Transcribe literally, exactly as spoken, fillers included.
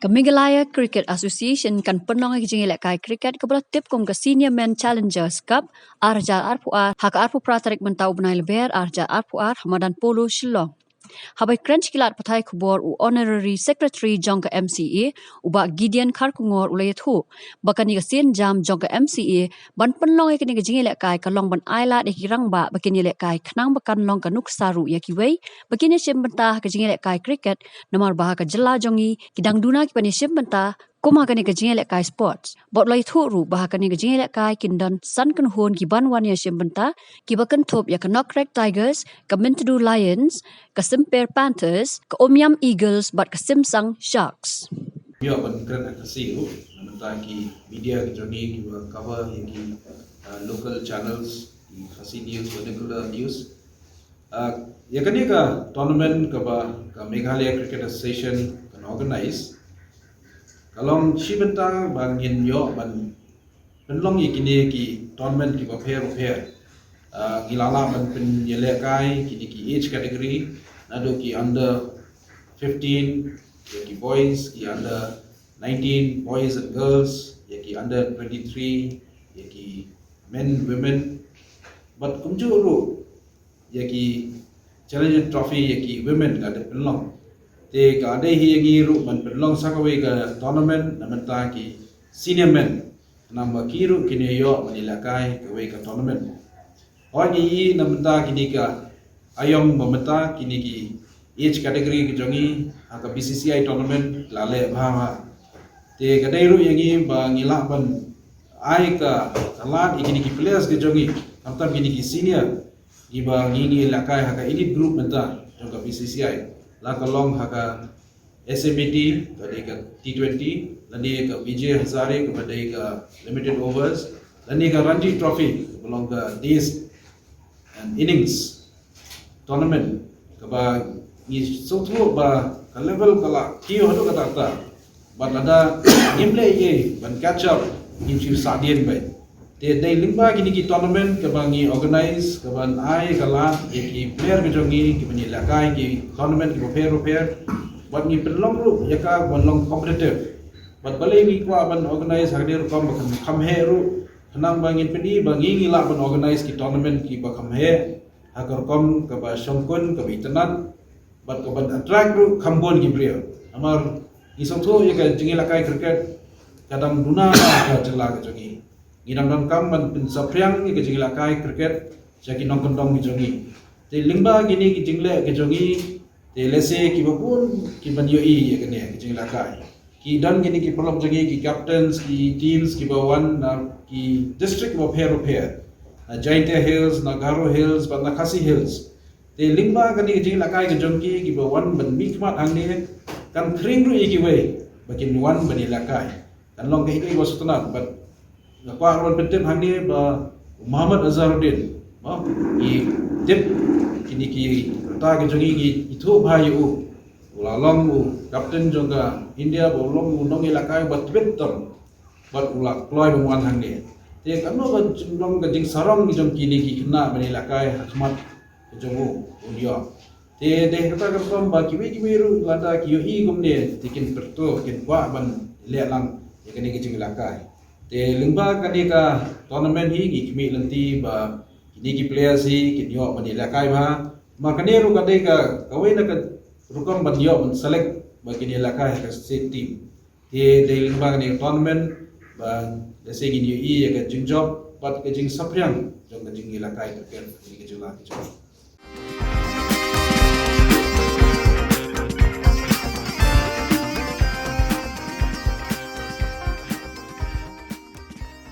Ka Meghalaya Cricket Association kan pynlong ïa ka jingïalehkai cricket kaba la tip kum ka Senior Men Challengers Cup ar hajar arphew ar ha ka arphew phra tarik mynta u bnai Lber ar hajar arphew ar ha madan Polo, Shillong. Haba ïakren sha ki lad pathai khubor u Honorary Secretary jong ka M C A, u Bah Gideon Kharkongor, u la ïathuh ba kane ka sienjam jong ka M C A ban pynlong ïa kane ka jingïalehkai ka long ban ailad ïa ki rangbah ba kin ïalehkai khnang ba kan long ka nuksa ruh ïa kiwei ba kin ïashim bynta ha ka jingïalehkai cricket, namar ba ha ka jylla jong ngi ki dang duna ki ban ïashim bynta kum ha kane ka jingïalehkai sports. Bad u la ïathuh ruh ba ha kane ka jingïalehkai kin don san kynhun ki ban wan ïashim bynta, kiba kynthup ïa ka Nokrek Tigers, ka Myntdu Lions, ka Simper Panthers, ka Umiam Eagles bad ka Simsang Sharks. Ïa, ban kren ha ka Khasi ruh, na bynta ki media ki jong ngi kiba cover ïa ki, uh, local channels, ki Khasi News, vernacular news. Uh, ïa kane ka tournament kaba ka Meghalaya Cricket Association kan organize, ka long shi bynta ba ngin ïoh ban pynlong ïa kine ki tournament kiba pher bapher. Ah, ngi lah lah ban pynïalehkai kine ki age category, naduh ki under fifteen, ïa ki boys, ki under nineteen boys and girls, ïa ki under twenty-three, ïa ki men, women. Bad kumjuh ruh ïa ki Challenger Trophy ïa ki women ka dei pynlong. Te ka dei hi ïa ngi ruh ban pynlong sa kawei ka tournament na bynta ki senior men. Namar ki ruh kin ïoh ban ïalehkai kawei ka tournament. Hooid, ngi i na bynta kine ka aïom ba mynta kine ki age category ki jong ngi ha ka B C C I tournament la leh bha bha. Te ka dei ruh ïa ngi ba ngi lah ban ai ka, ka lad ïa kine ki players ki jong ngi, khamtam kine ki senior, kiba ngi, ngi ïalehkai ha ka elite group mynta jong ka B C C I. La ka long ha ka S M A T, ka dei ka T twenty, lane ka Vijay Hazare, kaba dei ka limited overs, lane ka Ranji Trophy, kaba long ka days and innings tournament, kaba ngi sngewthuh ba ka level ka la kiew haduh katta katta. Bad lada ngim leh ei ei ban catch up, ngin shu sahdien beit. Te dei lyngba kine ki tournament kaba ngi organize, kaban ai ka lad ïa ki player ki jong ngi kiban ïalehkai ki tournament kiba pher bapher. Bad ngi pynlong ruh ïa ka ban long competitive. Bad balei ngi kwah ban organize ha kane ka rukom ba kan kham heh ruh, khnang ba ngin pyni ba ngi, ngi lah ban organize ki tournament kiba kham heh ha ka rukom kaba shongkun, kaba itynnad, bad kaban attract ruh kham bun ki briew. Namar ngi sngewthuh ïa ka jingïalehkai cricket ka dang duna ha ka jylla ka jong ngi. Ngi dang donkam ban pynsaphriang ïa ka jingïalehkai cricket sha ki nongkyndong ki jong ngi. Te lyngba kine ki jingleh ki jong ngi, te lehse kiba bun kiban ïohi ïa kane ka jingïalehkai. Ki don kine ki paralok jong ngi, ki captains, ki teams kiba wan na ki district kiba pher bapher, na Jaintia Hills, na Garo Hills bad na Khasi Hills. Te lyngba kane ka jingïalehkai ka jong ki, kiba wan ban mihkhmat hangne, kan khring ruh ïa kiwei ba kin wan ban ïalehkai. Kan long kaei kaei ba sngewtynnat, bad nga kwah ruh ban pyntip hangne ba u Mohammad Azharuddin, ba ngi tip kine ki rta ki jong ngi, ngi ithuh bha ïa u. U la long u captain jong ka India, ba u long u nongïalehkai ba tbit tam, bad u la kloi ban wan hangne. Te kano ka jinglong ka jingsarong ki jong kine ki khynnah ban ïalehkai ha khmat ka jong u, un ïoh. Te dei kata ka rukom ba kiwei kiwei ruh lada ki ïohi kumne, te kin kyrto, kin kwah ban leh lang ïa kane ka jingïalehkai. Te lyngba kane ka tournament hi ngi khmih lynti ba kine ki players hi kin ïoh ban ïalehkai bha. Ma kane ruh ka dei ka, kawei na ka rukom ban ïoh ban select ba kin ïalehkai ha ka state team. Te dei lyngba kane ka tournament ba lehse ngin ïohi ïa ka jingjop bad ka jingsaphriang jong ka jingïalehkai cricket ha kane ka jylla ka jong ngi.